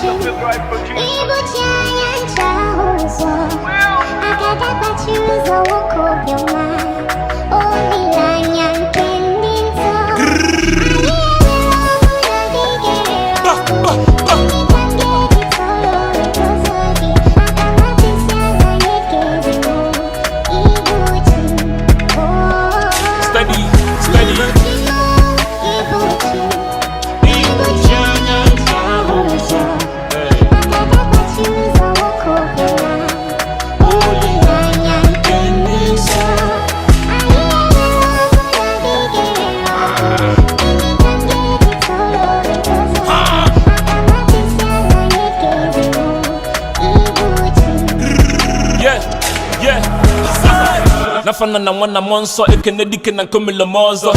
Ibuchi anya ncha ahụ ụzọ aka gakpachi ụzọ nwoke obiọma olileanya nke ndị nsọ anyị enwere ọgụ na gị gerere ọgụ. Gịnị ka m ga-eji tọrọ etozo gị aka mapịsị ala na-ekezi m Ibuchi oh. Steady, steady. Ibuchi, Ibuchi anya ncha ahụ ụzọ aka gakpachi ụzọ nwoke obiọma olileanya nke ndị nsọ anyị enwere ọgụ na gị gerere ọgụ. Gịnị ka m ga-eji tọrọ etozo gị aka mapịsị ala na-ekezi m Ibuchi. Yeah. N'afa nna na nwa na mmụọ nsọ, ekene dike na nkomilo m ọzọ.